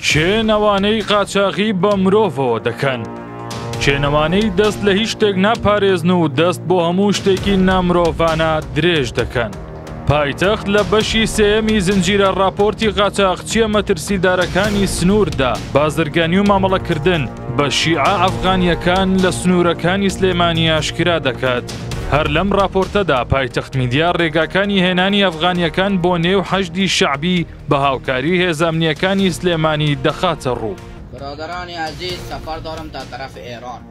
کێن ئەوانەی قاچاغی بە مرۆڤەوە دەکەن؟ کێن ئەوانەی دەست لە هیچ شتێک ناپارێزن و دەست بۆ هەموو شتێکی نامرۆڤانە درێژ دەکەن؟ پایتەخت لە بەشی سێیەمی زنجیرە ڕاپۆرتی قاچاغچییە مەترسیدارەکانی سنووردا، بازرگانی و مامەڵەکردن بە شیعە ئەفغانییەکان لە سنوورەکانی سلێمانی ئاشکرا دەکات. هەر لەم ڕاپۆرتەدا پایتەخت میدیا ڕێگاکانی هێنانی ئەفغانییەکان بۆ نێو حەشدی شەعبی بە هاوکاری هێزە ئەمنییەکانی سلێمانی دەخاتە ڕوو. برادران عزیز سفر دارم تا طرف ایران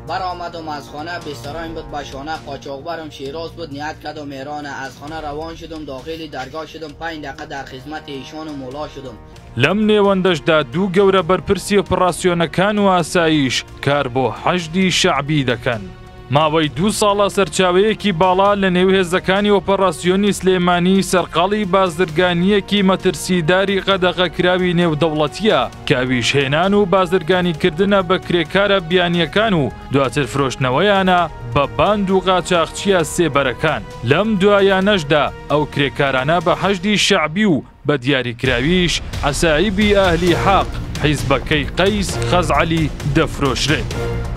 برآمدم از خانه بسترایم بود به شانه قاچاقبرم شیراز بود نیت کردم ایران از خانه روان شدم داخل درگاه شدم 5 دقیقه در خدمت ایشان و مولا شدم. لەم نێوەندەشدا دوو گەورە بەرپرسی ئۆپڕاسیۆنەکان و ئاسایش کار بۆ حەشدی شەعبی دەکەن. ماوەی دوو ساڵە سەرچاوەیەکی باڵا لە نێو هێزەکانی ئۆپەڕاسیۆنی سلێمانی سەرقاڵی بازرگانییەکی مەترسیداری قەدەغەکراوی نێودەوڵەتییە کە ئەویش هێنان و بازرگانیکردنە بە کرێکارە بیانییەکان و دواتر فرۆشتنەوەیانە بە باند و قاچاخچییە سێبەرەکان. لەم دوایانەشدا ئەو کرێکارانە بە حەشدی شەعبی و بە دیاریکراویش عەسائیبی ئەهلی حەق، حیزبەکەی قەیس خەزعەلی، دەفرۆشرێت.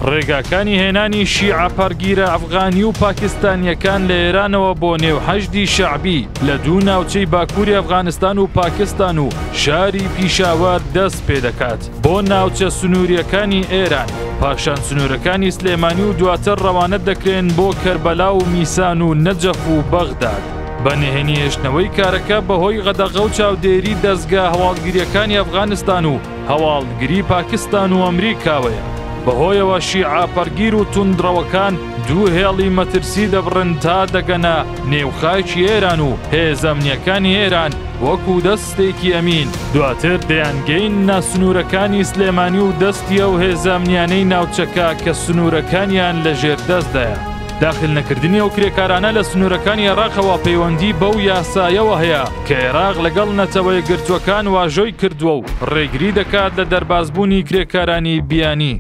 ڕێگاکانی هێنانی شیعە پەڕگیرە ئەفغانی و پاکستانییەکان لە ئێرانەوە بۆ نێو حەشدی شەعبی لە دوو ناوچەی باکووری ئەفغانستان و پاکستان و شاری پیشاوەر دەست پێدەکات بۆ ناوچە سنوورییەکانی ئێران، پاشان سنوورەکانی سلێمانی و دواتر ڕەوانە دەکرێن بۆ کەربەلا و میسان و نەجەف و بەغداد. بە نهێنی هێشتنەوەی کارەکە بەهۆی غەدەغە و چاودێری دەزگا هەواڵگرییەکانی ئەفغانستان و هەواڵگری پاکستان و ئەمریکاوەیە. بەهۆیەوە شیعە پەڕگیر و توندڕەوەکان دوو هێڵی مەترسی دەبڕن تا دەگەنە نێو خاکی ئێران و هێزە ئەمنییەکانی ئێران وەکو دەستێکی ئەمین دواتر دەیانگەیننە سنوورەکانی سلێمانی و دەستی ئەو هێزە ئەمنیانەی ناوچەکە کە سنوورەکانیان لەژێر دەستدایە. داخل نەکردنی ئەو کرێکارانە لە سنوورەکانی عێراقەوە پەیوەندی بەو یاسایەوە هەیە کە عێراق لەگەڵ نەتەوە یەکگرتووەکان واژۆی کردووە و ڕێگری دەکات لە دەربازبوونی کرێکارانی بیانی.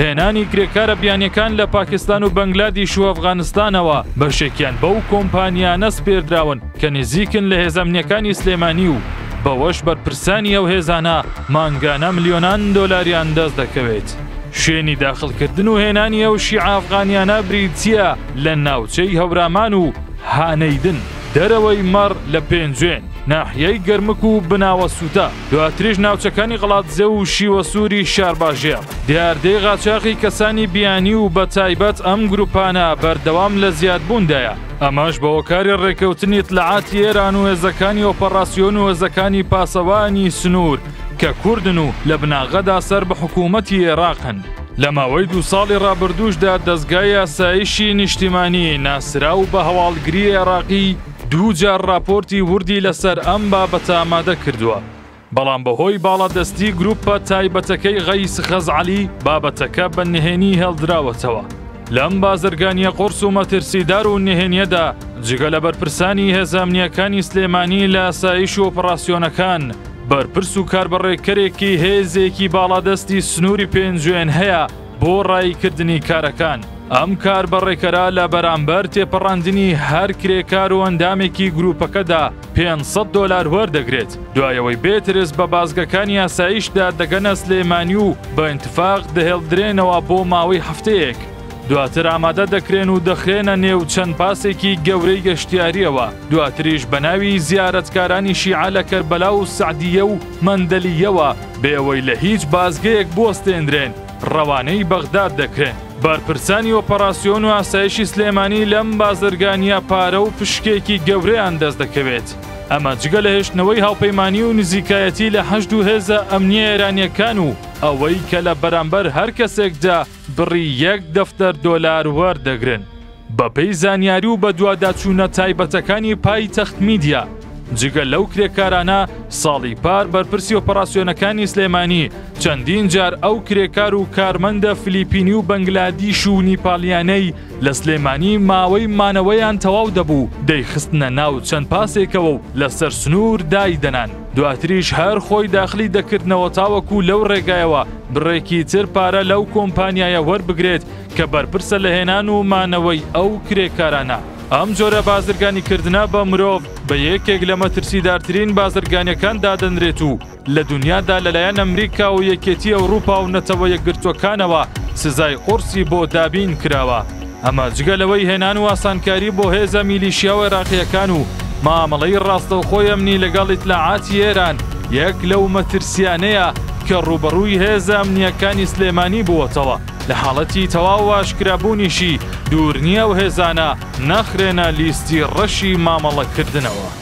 هێنانی کرێکارە بیانیەکان لە پاکستان و بەنگلادیش و ئەفغانستانەوە بەشێکیان بەو کۆمپانیانە سپێردراون کە نزیکن لە هێزە ئەمنیەکانی سلێمانی و بەوەش بەرپرسانی ئەو هێزانە مانگانە ملیۆنان دۆلاریان دەست دەکەوێت. شوێنی داخڵکردن و هێنانی ئەو شیعە ئەفغانیانە بریتییە لە ناوچەی هەورامان و هانەیدن، دەرەوەی مەڕ لە پێنجوێن، ناحیەی گەرمک و بناوەسووتە، دواتریش ناوچەکانی قەڵادزێ و شیوەسووری شارباژێڕ. دیاردەی قاچاخی کەسانی بیانی و بەتایبەت ئەم گرووپانە بەردەوام لە زیادبووندایە، ئەمەش بە هۆکاری ڕێککەوتنی ئیتلاعاتی ئێران و هێزەکانی ئۆپەڕاسیۆن و هێزەکانی پاسەوانی سنوور کە کوردن و لە بناغەدا سەر بە حکوومەتی ئێراقن. لە ماوەی دوو ساڵی ڕابردووشدا دەزگای ئاسایشی نیشتیمانی ناسراو بە هەواڵگری ئێراقی دوو جار ڕاپۆرتی وردی لەسەر ئەم بابەتە ئامادە کردووە، بەڵام بەهۆی باڵادەستی گروپە تایبەتەکەی غەیس خەزعەلی بابەتەکە بە نهێنی هێڵدراوەتەوە. لەم بازرگانییە قورس و مەترسیدار و نهێنییەدا جگە لە بەرپرسانی هێزە ئەمنییەکانی سلێمانی لە ئاسایش و ئۆپڕاسیۆنەکان، بەرپرس و کاربەڕێکەرێکی هێزێکی باڵادەستی سنووری پێنجوێن هەیە بۆ ڕاییکردنی کارەکان. ئەم کاربەڕێکەرە لە بەرامبەر تێپەڕاندنی هەر کرێکار و ئەندامێکی گروپەکەدا 500 دۆلار وەردەگرێت. دوای ئەوەی بێ ترس بە بازگەکانی ئاسایشدا دەگەنە سلێمانی و بە ئینتفاق دەهێڵدرێنەوە بۆ ماوەی هەفتەیەک، دواتر ئامادە دەکرێن و دەخرێنە نێو چەند پاسێکی گەورەی گەشتیارییەوە، دواتریش بە ناوی زیارەتکارانی شیعە لە کەربەلا و سەعدییە و مەندەلییەوە بێ ئەوەی لە هیچ بازگەیەک بوەستێنرێن ڕەوانەی بەغداد دەکرێن. بەرپرسانی ئۆپەراسیۆن و ئاسایشی سلێمانی لەم بازرگانییە پارە و پشکێکی گەورەیان دەست دەکەوێت، ئەمە جگە لە هێشتنەوەی هاوپەیمانی و نزیکایەتی لە حەشد و هێزە ئەمنییە ئێرانییەکان و ئەوەی کە لە بەرامبەر هەر کەسێکدا بڕی یەک دەفتەر دۆلار وەردەگرن. بەپێی زانیاری و بەدواداچوونە تایبەتەکانی پایتەخت میدیا، جگە لەو کرێکارانە، ساڵی پار بەرپرسی ئۆپەراسیۆنەکانی سلێمانی چەندین جار ئەو کرێکار و کارمەندە فلیپینی و بەنگلادیش و نیپالیانەی لە سلێمانی ماوەی مانەوەیان تەواو دەبوو دەیخستنە ناو چەند پاسێکەوە و لەسەر سنوور دایدەنان، دواتریش هەر خۆی داخلی دەکردنەوە تاوەکو لەو ڕێگایەوە بڕێکی تر پارە لەو کۆمپانیایە وەربگرێت کە بەرپرسە لە هێنان و مانەوەی ئەو کرێکارانە. ئەم جۆرە بازرگانیکردنە بە مرۆڤ بە یەکێک لە مەترسیدارترین بازرگانیەکان دادەنرێت و لە دونیادا لەلایەن ئەمریکا و یەکێتی ئەوروپا و نەتەوە یەکگرتووەکانەوە سزای قورسی بۆ دابین کراوە. ئەمە جگە لەوەی هێنان و ئاسانکاری بۆ هێزە میلیشیا و عێراقییەکان و مامەڵەی ڕاستەوخۆی ئەمنی لەگەڵ ئیتلاعاتی ئێران یەک لەو مەترسییانەیە کە ڕووبەڕووی هێزە ئەمنییەکانی سلێمانی بووەتەوە، لە حاڵەتی تەواو ئاشکرابوونیشی دوور نییە ئەو هێزانە نەخرێنە لیستی ڕەشی مامەڵەکردنەوە.